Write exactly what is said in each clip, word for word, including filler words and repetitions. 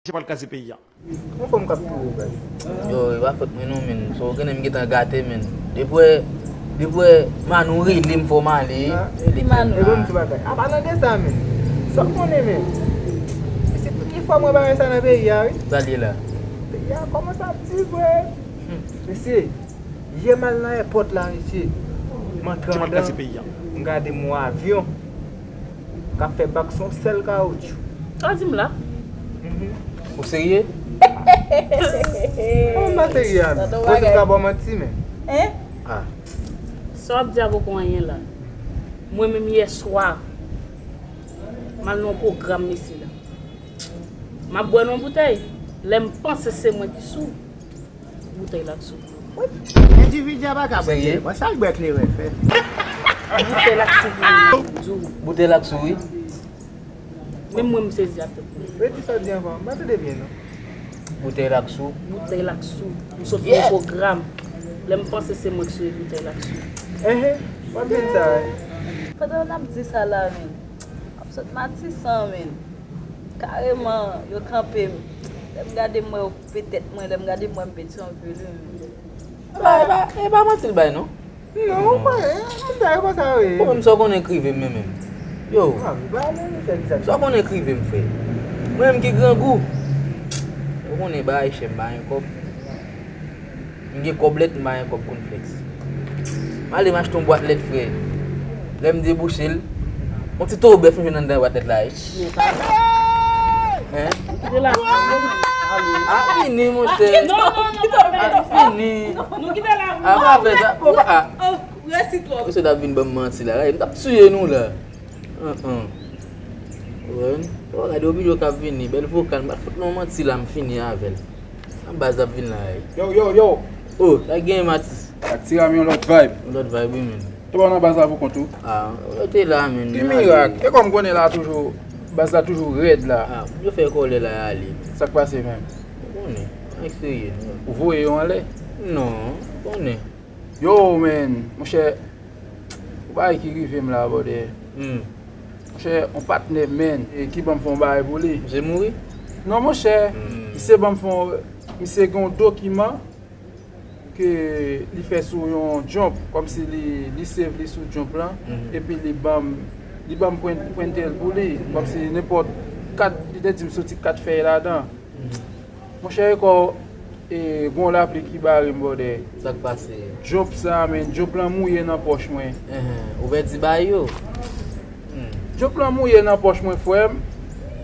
Pral kraze peyi a. Yon fanm k ap touye w, guys. Yo, e pa fòt mwen non, men. So, ou konnen m gentan gate, men. Depi w wè, depi w wè Manou rele m fò m ale. Ki Manou? E bon, m di bagay. Apa nan de sa, men. Sa w konnen, men. Se premye fwa mwen bagay sa nan peyi a, wi. Sa l ye la? Peyi a kòmanse ap di vre. Mesye, yè m al nan èpòt la, mesye. M antre anndan. M gade yon avyon k ap fè bak sou yon sèl kawoutchou. Sa w di m la? Ou serye? Kòman m pa serye a, men? Poze m ka ba w manti, men. Sa w ap di a poko anyen la. Mwen menm yè swa, m al nan yon pwogram mesye la. M ap bwè nan yon boutèy. Lè m panse se mwen ki sou, boutèy la k sou. Endividi a pa ka bwè kleren. Bon, sa l bwè kleren fè? Boutèy la k sou pou mwen. Boutèy la k sou, wi. Menm mwen m sezi ak tèt mwen. Redi sa w di ankò, m pa tande byen non. Boutèy la k sou. Boutèy la k sou. M sot yon pwogram. Lè m panse se mwen k sou, boutèy la k sou. Ehe, w ap jwenn sa, wi. Pandan n ap di sa la, men, m ap sot Matisan, men. Kareman, yo kanpe m. Lè m gade m wè yo koupe tèt mwen, lè m gade m wè m pèdi yon velin. E pa, e pa, e pa manti l bay non. Non, ou konnen, moun sa yo konsa yo ye. Ou menm sa w konnen k rive m menm. Yo, Ah, m pa nan misye ki sa. Sa w konnen k rive m, frè. Mwen menm ki grangou. Ou konnen bagay chè, m pa gen kòb. M gen kòb lèt, m pa gen kòb kònflèks. M ale m achte yon bwat lèt, frè. Lè m debouche l, yon ti towo bèf m jwenn anndan bwat lèt la, wi. Hein? Kite la. Ah, vini, monchè. Non, non, non, non, non. Vini. Nou kite la. Ah, pa fè sa. Ah. Oh, resi twòp. Misye t ap vin ban m manti la. M t ap tiye nou la. An, an. Ou wè, ou gade yon videyo k ap vini, bèl vokal, m pa t fout non manti la, m fini avè l. Nan baz ap vin la, wi. Yo, yo, yo. Oh, sa gen Matis? Ak Ti Ram yon lòt vibe. Yon lòt vibe, wi, men. Te ba w nan baz la pou kont ou? Ah, yo te la, men. Ki mirak? E kòm konnen la toujou, baz la toujou rèd la. Ah, yo fè kòlè la ale. Sa k pase menm? Ou konnen, an serye, non. Ou voye yo anlè? Non, ou konnen. Yo, men, monchè, yon bagay ki rive m la, brother. Hmm. Monchè, yon patnè, men, e ki ban m fè yon bagay pou li. Misye mouri? Non, monchè, Hmm. misye ban m fè yon, misye gen yon dokiman ke li fè sou yon jump, kòmsi li, li save li sou jump lan, Mhm. epi li ban m, li ban m pwen-, pwente l pou li, kòmsi nenpòt kat, li te di m soti kat fèy ladan. Monchè, e kò, e, gon lapli ki bare m, brother. Sa k pase? Jump sa, men, jump lan mouye nan pòch mwen. Enhen, ou pèdi bay yo? Jump lan mouye nan pòch mwen, frè m.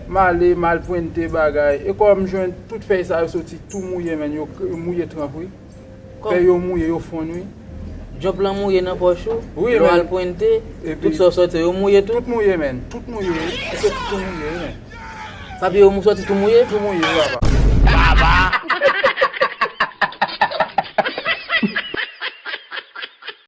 M ale, m al pwente bagay. E kò m jwenn tout fèy sa yo soti tou mouye, men, yo k-, mouye tranp, wi. Fèy yo mouye, yo fonn, wi. Jump lan mouye nan pòch ou? Wi, Lè w men. Al pwente, Epi tout sa w sòti yo mouye tou? Tout mouye, men. Tout mouye, wi. Yo soti tou mouye, wi, men. Papye yo mou sòti tou mouye? Tou mouye, wi, papa.